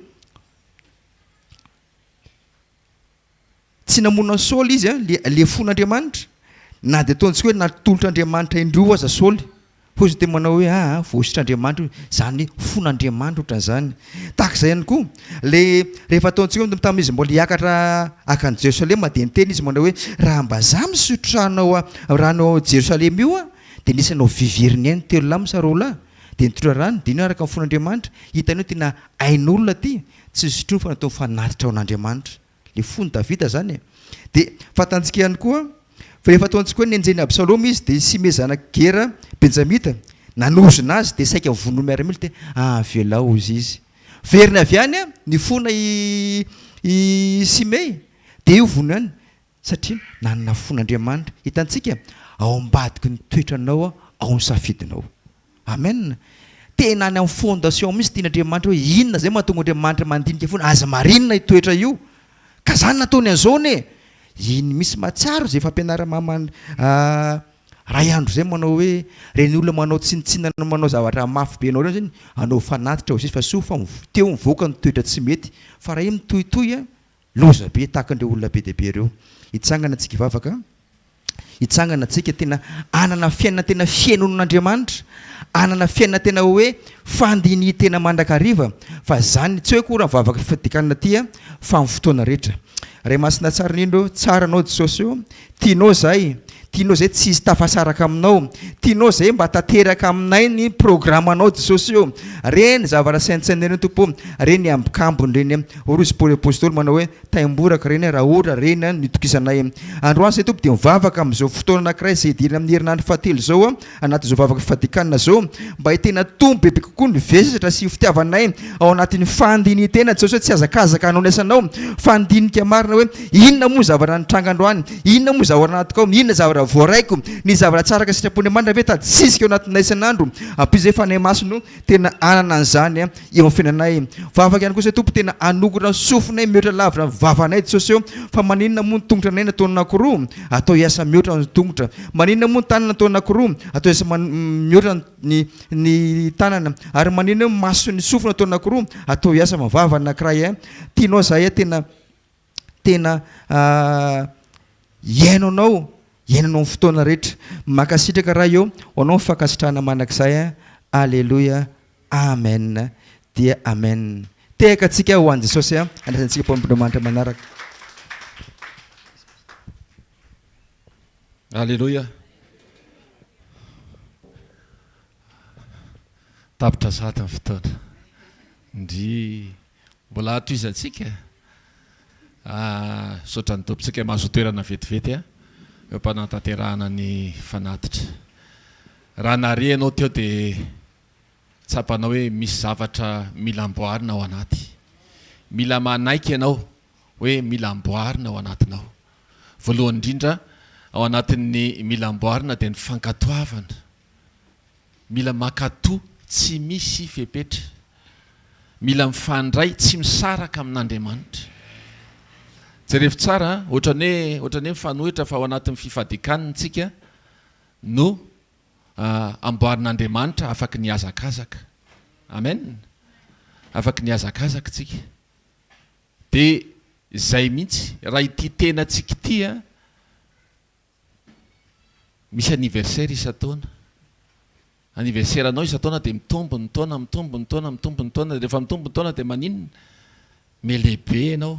tsy namono an'i Saoly izy an, le le fon'Andriamanitra. Na dia ataontsika hoe natolotr'Andriamanitra indroa aza Saoly, hoy izy dia manao hoe aa voasitr'Andriamanitra io, izany hoe fon'Andriamanitra ohatran'izany. Tahaka izay ihany koa, le rehefa ataontsika hoe tamin'izy mbola hiakatra haka an'i Jerosalema dia niteny izy manao hoe raha mba za misotro rano ao rano ao Jerosalema io an, dia nisy nanao vy very ny ainy telo lahy moa sa roa lahy. Dia nitondra rano, diniho araka ny fon'Andriamanitra, hitany hoe tena ain'olona ity, tsy nosotroiny fa nataony fanatitra ho an'Andriamanitra. Ilay fon'i Davida izany e. Dia fantantsika ihany koa fa rehefa ataontsika hoe nenjehin'i Absaloma izy, dia Simey zanak'i Gera, Benjamita, nanozona azy, dia saika vonoin'ny miaramila, dia avelao hozy izy. Veriny avy any nifona i i Simey, dia io vono ihany, satria nanana fon'Andriamanitra. Hitantsika ao ambadiky ny toetranao ao ny safidinao. Amen. Tena any amin'ny fondation mihitsy tian'Andriamanitra hoe inona izay mahatonga Andriamanitra mandinika foana, aza marinina io toetra io. Ka zany nataony an'izao anie. Iny misy mahatsiaro izay fampianara-mama ray andro izay manao hoe ireny olona manao tsinontsinona manao zavatra mafy be anao ireny zany anao fanatitra hozy izy fa soa fa teo mivoaka ny toetra tsy mety fa raha iny mitohitohy a Loza be tahaka an'ireo olona be dia be ireo. Hitsangana tsika hivavaka. Hitsangana tsika tena hanana fiainana tena fihainoan'Andriamanitra, hanana fiainana tena hoe fandinihin-tena mandrakariva, fa zany tsy hoe akory amin'ny vavaka fifadikanana aty fa amin'ny fotoana rehetra. Ray Masina tsara indrindra ô, tsara Anao Jesosy ô, tianao zahay, tianao zahay tsy hisy tafasaraka aminao, tianao zahay mba tanteraka aminay ny programanao Jesosy ô, reny zavatra saintsainay reny Tompo ô, reny ambokambony reny, Hoy rozy Paoly Apostoly manao hoe, Taimboraka ireny raha ohatra ireny no itokisanay. Androany izay Tompo dia mivavaka amin'izao fotoana anankiray izay hidirana amin'ny herinandro fahatelo izao, anatin'izao vavaka fifadikanana izao, mba hitena Tompo bebe kokoa ny vesatra sy fitiavanay ao anatin'ny fandinihin-tena, Jesosy hoe tsy hazakazaka hanao ny asanao, fa handinika marina hoe inona moa ny zavatra nitranga androany, inona moa zavatra anatiko ao, inona zavatra voaraiko, ny zavatra tsara ka sitrapon'Andriamanitra ve tady sisika ao anatinay isan'andro, ampio izay Fanahy Masina o. Tena hanana an'izany eo amin'ny fiainanay. Vavaka ihany koa izay Tompo tena hanokatra ny sofinay mihoatra lavitra ny vavanay Jesosy ô, fa maninona moa ny tongotra anay natao anankiroa atao hiasa mihoatra ny tongotra? Maninona moa ny tanana natao anankiroa atao hiasa mihoatra ny ny tanana? Ary maninona ny maso ny sofina atao anankiroa atao hiasa amin'ny vava anankiray eh? Tianao zahay tena tena hihaino anao, hihaino anao amin'ny fotoana rehetra. Mankasitraka Ray ô, ho anao ny fankasitrahana mandrakizay a. Aleloia, Amen dia Amen. Tehaka antsika ho an'i Jesosy a, andraisantsika mpanompon'Andriamanitra manaraka. Aleloia. Tapitra sahady ny fotoana. Ndry. Mbola hatohizantsika ah, misaotra ny Tompontsika mahazo toerana vetivety ah, eo am-panatanterahana ny fanatitra. Raha nare ianao teo dia tsapanao hoe misy zavatra mila amboarina ao anaty. Mila manaiky ianao hoe mila amboarina ao anatinao. Voalohany indrindra ao anatin'ny mila amboarina dia ny fankatoavana. Mila mankatò tsy misy fepetra. Mila mifandray tsy misaraka amin'Andriamanitra. Jerevo tsara an, ohatran'ny hoe ohatran'ny hoe mifanohitra fa ao anatin'ny fifadikanina tsika no amboarin'Andriamanitra afaky ny hazakazaka. Amen. Afaky ny hazakazaka tsika. Dia izay mihitsy, raha ity tenantsika ity an. Misy anniversaire isan-taona. Anniversaire anao isan-taona dia mitombo ny taona, mitombo ny taona, mitombo ny taona, rehefa mitombo ny taona dia maninona? Mihalehibe ianao.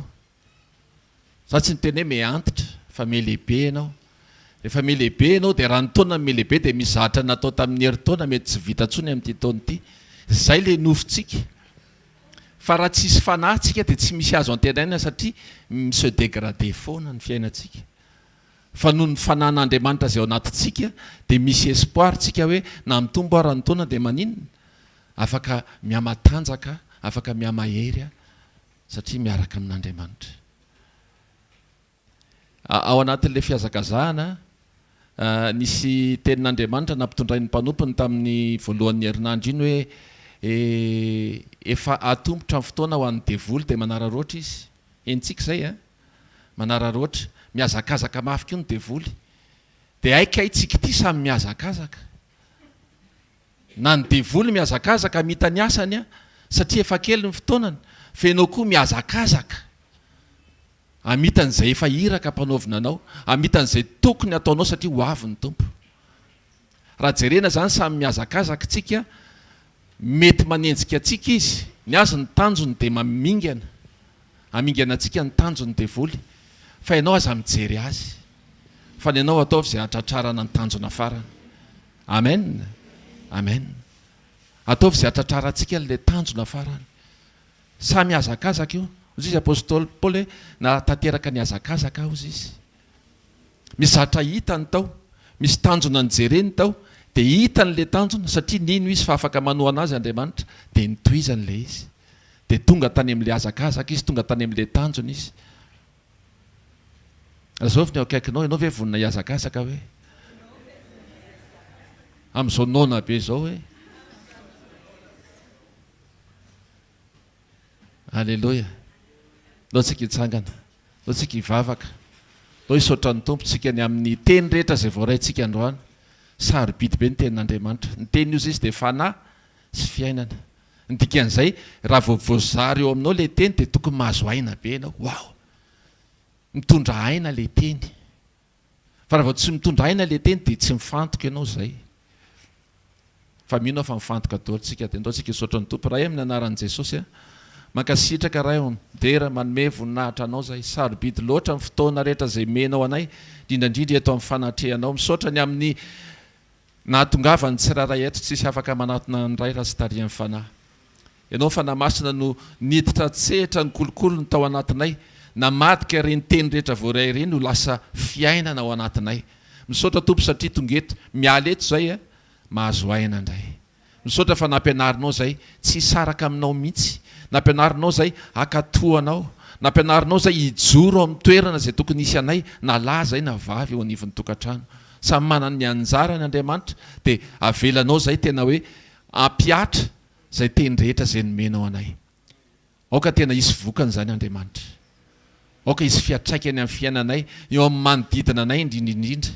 Za tsy niteny hoe miha-antitra fa mihalehibe ianao. Rehefa mihalehibe ianao dia raha ny taona mihalehibe dia misy zavatra natao tamin'ny herintaona mety tsy vita intsony amin'ity taona ity. Izay ilay nofintsika. Fa raha tsisy fanahy tsika dia tsy misy azo antenaina satria mi-se dégrader foana ny fiainantsika. Fa noho ny fanan'Andriamanitra izay ao anatintsika dia misy espoir tsika hoe na mitombo ara ny taona dia maninona? Afaka mihamatanjaka, afaka mihamahery aho satria miaraka amin'Andriamanitra. Ao anatin'ilay fihazakazahana, nisy tenin'Andriamanitra nampitondrain'ny mpanompony tamin'ny voalohan'ny herinandro iny hoe efa atombotra ny fotoana ho an'ny devoly dia manararaotra izy. Henontsika izay an! Manararaotra. Mihazakazaka mafy koa ny devoly. Dia hay kay tsika ity samy mihazakazaka. Na ny devoly mihazakazaka hamita ny asany an, satria efa kely ny fotoanany, fa ianao koa mihazakazaka hamita an'izay efa iraka ampanaovina anao, hamita an'izay tokony hataonao satria ho avy ny Tompo. Raha jerena izany samy mihazakazaka tsika, mety manenjika antsika izy, ny azy ny tanjony dia mamingana, hamingana antsika ny tanjon'ny devoly, fa ianao aza mijery azy, fa ny anao ataovy izay hahatratrarana ny tanjona farany. Amen! Amen! Ataovy izay hatratrarantsika an'ilay tanjona farany. Samy hazakazaka io. Hoy izy Apostoly Paoly hoe, nahatanteraka ny hazakazaka aho, hoy izy. Misy zatra hitany tao, misy tanjona nojereny tao, dia hitany ilay tanjona, satria nino izy fa afaka manohana azy Andriamanitra, dia notohizany ilay izy. Dia tonga tany amin'ilay hazakazaka izy, tonga tany amin'ilay tanjona izy. Lazao ny eo akaikinao, ianao ve vonona hihazakazaka hoe? Amin'izao noana be izao hoe? Aleloia. Ndao tsika hitsangana. Ndao tsika hivavaka. Ndao hisaotra ny Tompo tsika ny amin'ny teny rehetra izay voaraintsika androany. Sarobidy be ny tenin'Andriamanitra. Ny teny ozy izy dia fanahy sy fiainana. Ny dikan'izay, raha vao voazary eo aminao ilay teny dia tokony mahazo aina be ianao. Waouh! Mitondra aina ilay teny. Fa raha vao tsy mitondra aina ilay teny dia tsy mifantoka ianao izay. Fa mino aho fa mifantoka daholo tsika dia ndao tsika hisaotra ny Tompo. Ray amin'ny anaran'i Jesosy a! Mankasitraka Ray o! Midera, manome voninahitra Anao izahay. Sarobidy loatra ny fotoana rehetra izay omenao anay, indrindra indrindra eto amin'ny fanatrehanao. Misaotra ny amin'ny Nahatongavan'ny tsirairay eto, tsisy afaka manatona ny Ray raha tsy tarihan'ny Fanahy. Ianao Fanahy Masina no niditra an-tsehatra nikolokolo ny tao anatinay, namadika ireny teny rehetra voaray ireny ho lasa fiainana ao anatinay. Misaotra Tompo satria tonga eto, miala eto izay, mahazo aina indray. Misaotra fa nampianarinao zay tsy hisaraka aminao mihitsy, nampianarinao zay hankatò anao, nampianarinao zay hijoro ao amin'ny toerana izay tokony hisy anay na lahy zay na vavy eo anivon'ny tokantrano. Samy manana ny anjarany Andriamanitra dia avelanao zay tena hoe hampihatra zay teny rehetra zay nomenao anay. Aoka tena hisy vokany izany Andriamanitra. Aoka hisy fiantraikany amin'ny fiainanay, eo amin'ny manodidina anay indrindra indrindra.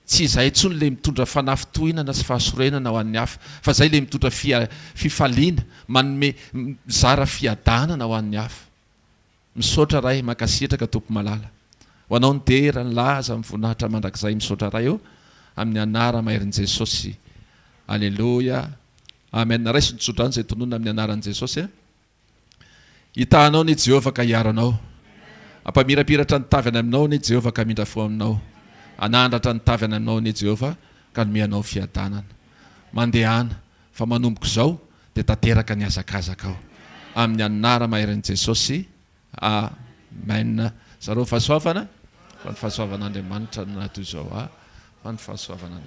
Tsy izahay intsony ilay mitondra fanafintohinana sy fahasorenana ho an'ny hafa, fa izahay ilay mitondra fifaliana, manome, mizara fiadanana ho an'ny hafa. Misaotra Ray, mankasitraka Tompo malala. Ho Anao ny dera, ny laza, ny voninahitra mandrakizay. Misaotra Ray o, amin'ny anara-maherin'i Jesosy. Aleloia. Amen. Raiso ny tsodrano izay tononina amin'ny anaran'i Jesosy. Hitaha anao anie Jehovah ka hiaro anao. Hampamirapiratra ny tavy any aminao anie Jehovah ka hamindra fo aminao. Hanandratra ny tavy any aminao anie Jehovah ka hanome anao fiadanana. Mandehana, fa manomboka izao dia tanteraka ny hazakazakao. Amin'ny anara-maherin'i Jesosy. Amen. Zareo ny fahasoavana, fa ny fahasoavan'Andriamanitra no naha toy izao ahy, fa ny fahasoavan'Andriamanitra.